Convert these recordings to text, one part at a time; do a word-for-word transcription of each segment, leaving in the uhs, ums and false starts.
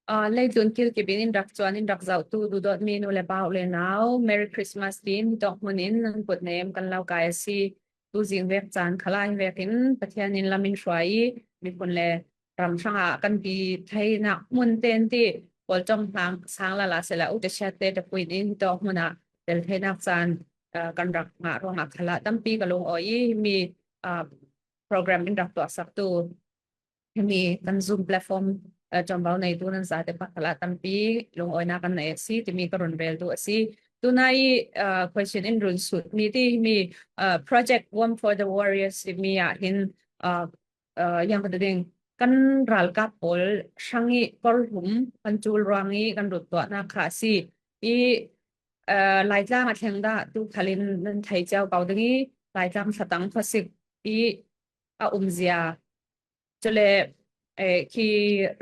Leitlun kilkip in in rak cuan, in rak zohtu duhdawtmi nu le pa u le nau, Merry Christmas tiin hitawk hmun in nan kut nem kan lo kai a si. Tuzing vek caan khalah hi vekin Pathian in lam in hruai i, miphun le ram hrangah kan ti theinak hmun ten ti, Kawlcom hlang sang lala sela u te siat te te puin in hitawk hmunah tel theinak caan kan rak ngah ruangah khalah tampi ka lungawi i, himi program in rak tuahsaktu, himi kan Zoom platform tonbau neitu nan zate pakhalah tampi lungawinak kan nei a si timi ka run rel duh a si. Tuna i question in run sut mi ti himi Project Warm for the Warriors timi ah hin yang ka ding kan ralkap pawl hrang i kawrhlum kan cul ruang i kan run tuahnak kha a si. I Laitlang a thleng dah tu khalin nan thei ciau kau ding i Laitlang thlatang khawsik i a umzia. Cule khi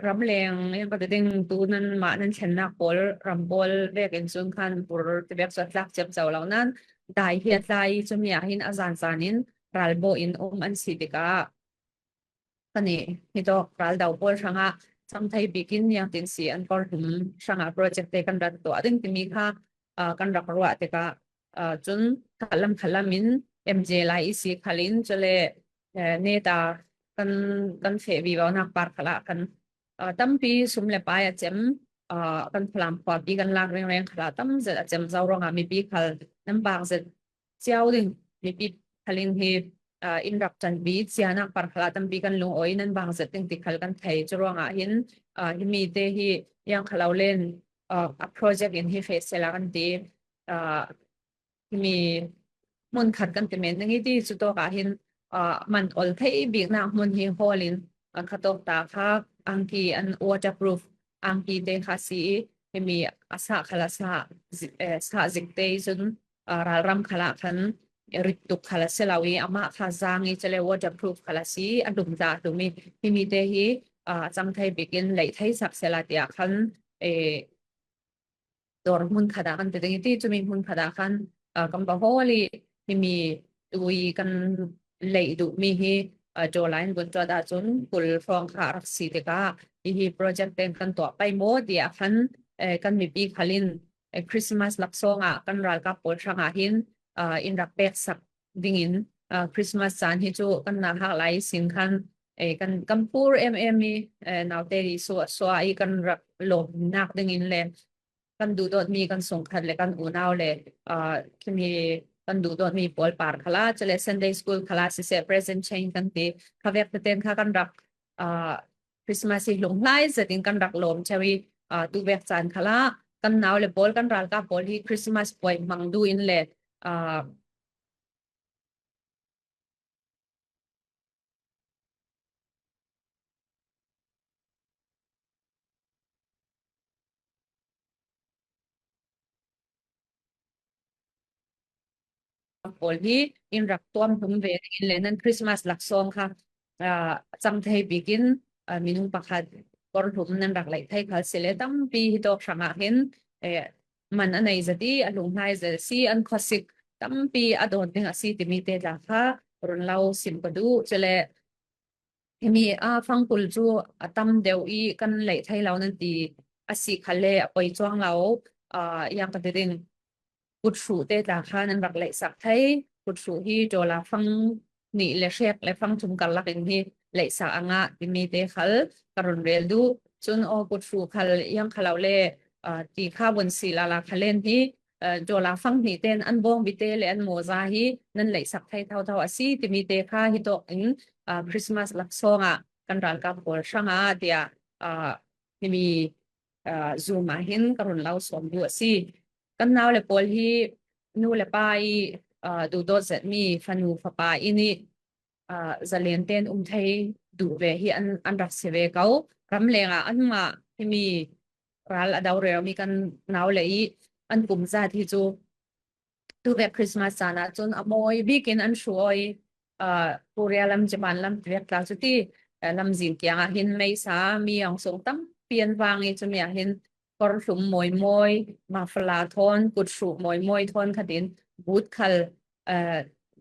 ramleng yang ka ding tu nan mah nan thlennak pawl ram pawl vekin cun khan pur ti vek cu a tlak ciamco lo nan dai hiat lai cumi ah hin a zanzan in ralbawh in um an si tikah kani hitawk raldau pawl hrangah cam thei bikin yang tin si an kawrhlum hrangah project te kan rak tuah ding timi kha kan rak ruah tikah cun khalam khalam in M J lai i si khalin cule neta kan kan feh vivonak par khalah kan tampi sum le pai a cem kan Falam khuapi kan lak rengreng khalah tam zet a cem zo ruangah mipi khal nan bang zet ciau ding mipi khalin hi in rak canpi cianak par khalah tampi kan lungawi nan bang zet ding ti khal kan thei cu ruangah hin himi te hi yang kha lo len a project in hi feh sela kan ti. Himi hmun khat kan ti men ding i ti cu tawkah hin man ol thei biknak hmun hi hawl in khatawk ta kha angki an waterproof angki te kha si i himi a sah khal a sah sah zik te i cun ralram khalah khan rittuk khal a si lo i amah kha zang i cule waterproof khal a si a dum ta dum i himi te hi a cang thei bikin leih thei sak sela tiah khan dawr hmun khat ah kan ti ding i ti cumi hmun khat ah khan kan va hawl i himi tui kan leih duhmi hi July in vun tuat ahcun kul hrawng kha rak si tikah hihi project ten kan tuah pei maw tiah khan kan mipi khalin Christmas laksawng ah kan ralkap pawl hrangah hin in rak peksak dingin Christmas caan hi cu kan nauhak lai sin khan kan kan pur em em i naute i suah suah i kan rak lawmnak dingin le kan duhdawtmi kan sungkhat le kan unau le khimi kan duhdawtmi pawl par khalah cule Sunday school khalah siseh present change kan ti kha vek teten kha kan rak Christmas hi hlunghlai zetin kan rak lawm ceu i tu vek caan khalah kan nau le pawl kan ralkap pawl hi Christmas puai hmang duh in le pawl hi in rak tuam hlum ve dingin le nan Christmas laksawng kha cang thei bikin minung pakhat kawrhlum nan rak leih thei khal si le tampi hitawk hrangah hin man a nei zat i a lunghai zat a si an khuasik tampi a dawn ding a si timi te tla kha run lo sim ka duh cule himi a fangkul cu a tam deuh i kan leih thei lo nan ti a si khal le a poi cuang lo yang ka ti ding. Kutruh te tla kha nan rak leihsak thei. Kutruh hi dollar fang nih le hrek le fang thum karlak in hi leihsak a ngah timi te khal ka run rel duh. Cun aw kutruh khal yang kha lo le ti kha vun si lala kha len hi dollar fang hnih ten an bawngbi te le an mawza hi nan leihsak thei thotho a si timi te kha hitawk in Christmas laksawng ah kan ralkap pawl hrangah tiah himi Zoom ah hin ka run lo sawm duh a si. Kan nau le pawl hi nu le pa i duhdawt zetmi fanu fapa i nih zalen ten um thei duh ve hi an an rak si ve ko. Ramleng ah anmah himi ral a do rero mi kan nau le i an kum zat hi cu tuvek Christmas caan ah cun a mawi bikin an hruh aw i Korea lam, Japan lam tivek tla cu ti lamzin kiangah hin meisa mi aung sung tampi an vang i cumi ah hin kawrhlum mawi mawi, mafala thawn, kutruh mawi mawi thawn khatin but khal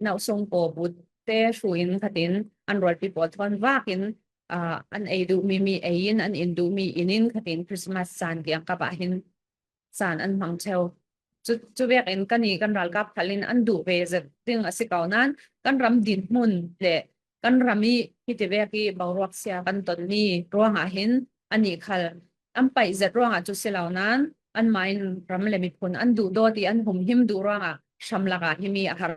nauhsung paw but te hruin khatin an rualpi pawl thawn vakin aa, an ei duh mi mi ei in, an in duh mi in in khatin Christmas caan kiang kap ah hin caan an hmang cheu. Cu, cu vekin kan i kan ralkap khal in an duh ve zet ding a si ko nain kan ram dinhmun le kan ram i hiti vek i boruak sia kan ton ni ruangah hin anih khal an paih zet ruangah cu si lo nain anmah in ram le miphun an duh dawt i an humhim duh ruangah hramlak ah himi a har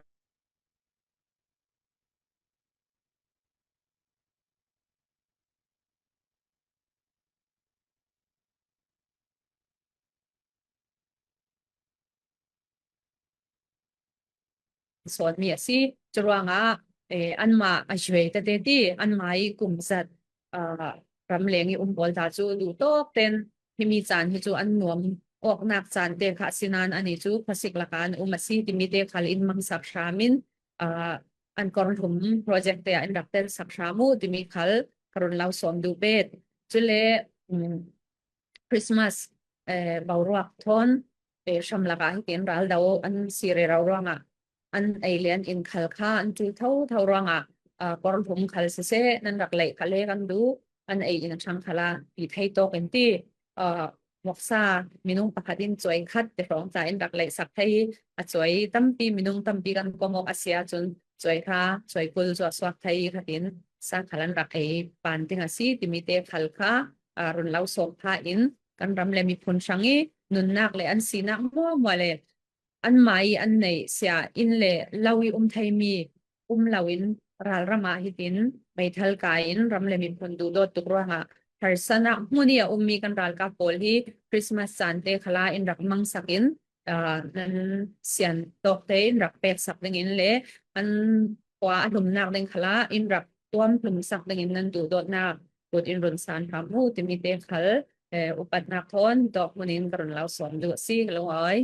sawn mi a si. Curuangah, eh, anmah a zuai tete ti, anmah i kum zat, ah, ramleng i um pawl ta cu duh tawk ten himi caan hi cu an nuam awknak caan te kha a si nain ani cu khua sik lakah an um a si timi te khal in mangsak hram in, ah, an kawrhlum project te ah in rak telsak hram uh timi khal ka run lo sawm duh bet. Cule, um, Christmas, eh, boruak thawn, eh, hramlak ah hitin ral do an si rero ruangah an ei le an in khal kha an ṭul thotho ruangah, ah, kawrhlum khal siseh, nan rak leih khal le kan duh, an ei in a ṭhang khal ah ti thei tawk in ti, ah, voksa minung pakhat in cuai khat ti hrawng ca in rak leihsak thei i, a cuai tampi, minung tampi kan kom awk a si ahcun cuai hra, cuai kul cu a suak thei i khatin sa khal an rak ei pan ding a si timi te khal kha, aa, run lo sawm kha in kan ram le miphun hrang i nunnak le an sinak hmuahhmuah le anmah i an neih sia in le lo i um theimi um loin ralram ah hitin meithal kai in ram le miphun duhdawt tuk ruangah harsatnak hmun i a ummi kan ralkap pawl hi Christmas caan te khal ah in rak mangsak in, aa, nan sian tawk te in rak peksak dingin le an khua a hlumnak ding khal ah in rak tuam hlumsak dingin nan duhdawtnak kut in run san hram uh timi te khal, eh, upatnak thawn tawk hmun in ka run lo sawm duh a si, ka lungawi.